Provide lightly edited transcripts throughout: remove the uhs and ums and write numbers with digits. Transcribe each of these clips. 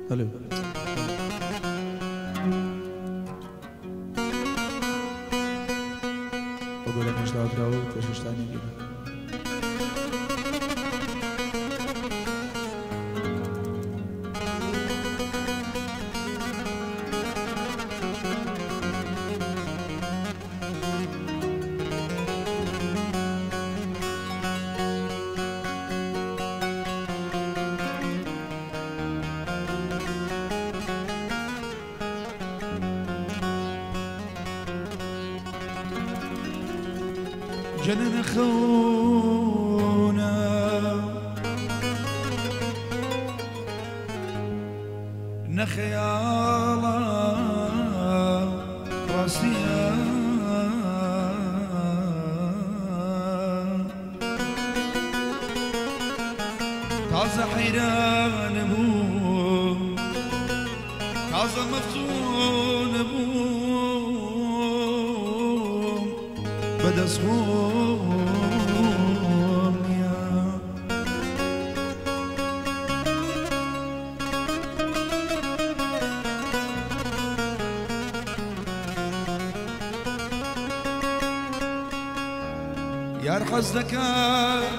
هەلۆ. بۆ گۆلەکەش داواکراوە و پێشکەشتانی بینە. جنن خونا نخيالا راسيا تازە حەیران بوو تازە مەفتوون بوو بەدەست خۆم نییە. یار حەز دەکات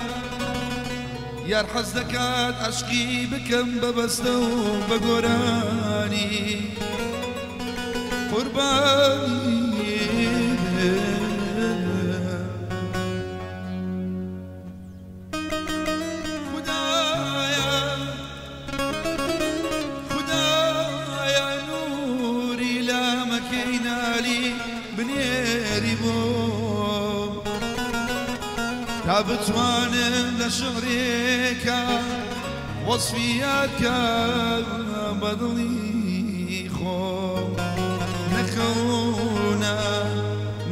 یار حەز دەکات عەشقی بکەم بە بەستە و بە گۆرانی قوربانی. خدایا خدایا نوری لامەکەی نالی بنێری بۆم تا بتوانم لە شعرێکا وەصفی یادکەم بە دڵی خۆم. نەخەونە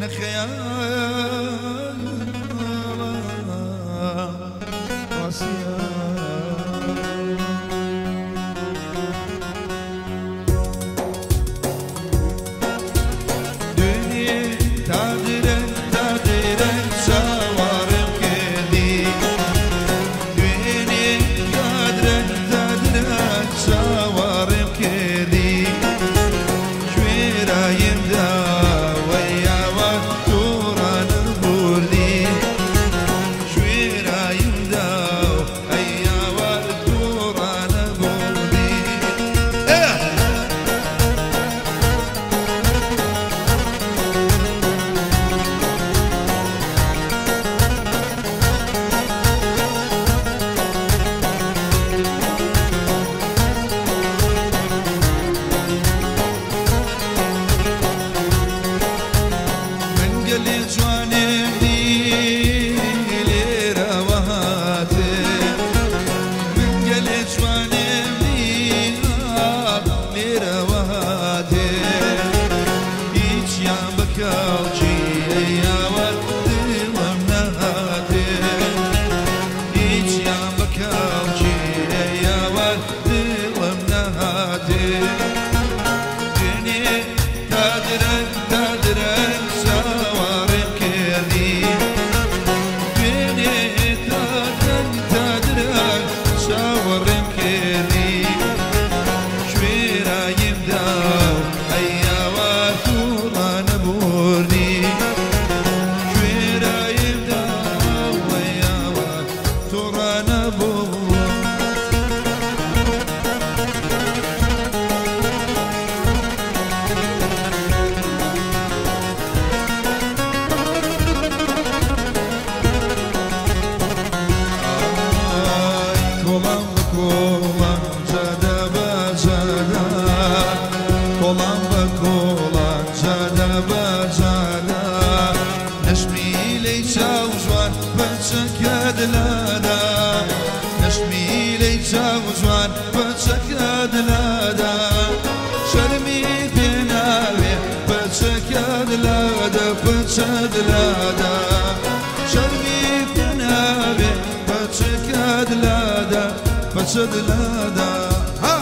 نەخەیاڵە ڕاستیە. دوێنێ تا درەنگ تا درەنگ چاوەڕێم کردی، دوێنێ تا درەنگ تا درەنگ چاوەڕێم کردی، کوێرایم داوەیاوە تۆڕانە بوردی، کوێرایم داو ئەیاوە تۆڕانە بوردی. ئێ! من گەلێ جوانێم دی لێرەوە هاتێ، من گەلێ جوانێم دی لێرەوە هاتێ، هیچیان بە کەڵکی ئەیاوە دڵم نەهاتێ، هیچیان بە کەڵکی ئەیاوە دڵم نەهاتێ. دوێنێ تا درەنگ تا درەنگ چاوەڕێم کردی، دوێنێ تا درەنگ تا درەنگ چاوەڕێم کردی، کوێرایم داو ئەیاوە تووڕانە بوردی، کوێرایم داو ئەیاوە تووڕانە بوو. ئای کۆڵان بە کۆڵان جادە بە جادە، کۆڵان بە کۆڵان جادە بە جادە، نەشمی لەی چاو جوان بەچەکە دلادا، نەشمی لەی چاو جوان بەچەکە دلادا، شەرمی پێناوێ بەچەکە دلادا، بەچە دلادا، شەرمی پێناوێ بەچەکە دلادا، بەچە دلادا. ها!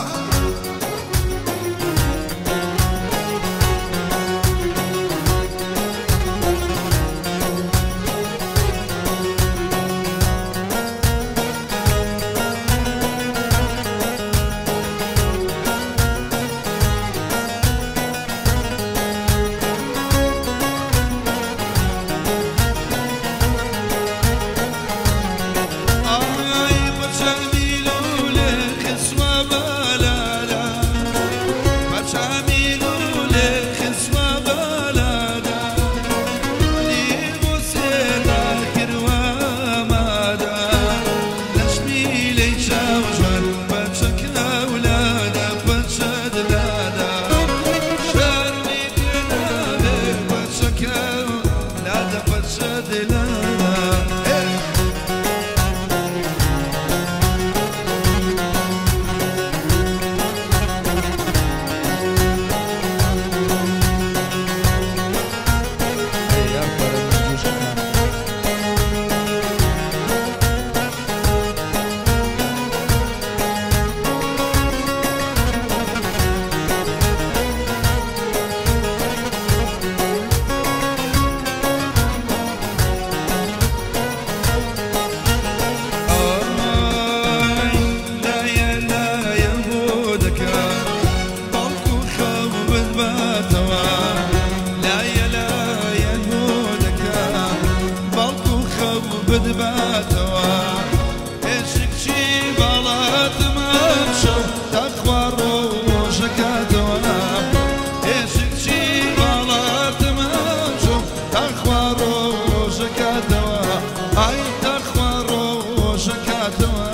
ئەمشەو تاخوا ڕۆژەکاتەوە ئێشکچی باڵاتم ئەمشەو تاخوا ڕۆژەکاتەوە ئای تاخوا ڕۆژەکاتەوە.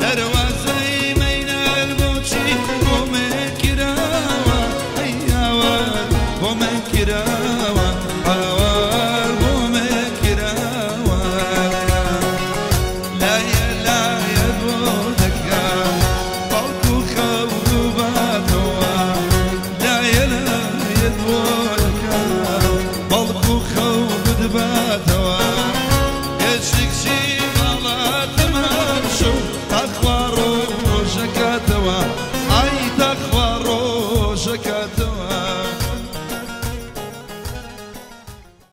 دەروازەی مەینەر بۆچی بۆ من کراوە ئەی هاوار بۆ من کراوە هاوار بۆ من کراوە لایە لایە بۆ دەکەم بەڵکو خەو باتەوە لایە لایە بۆ دەکەم بەڵکو خەو بدباتەوە ئێشکچی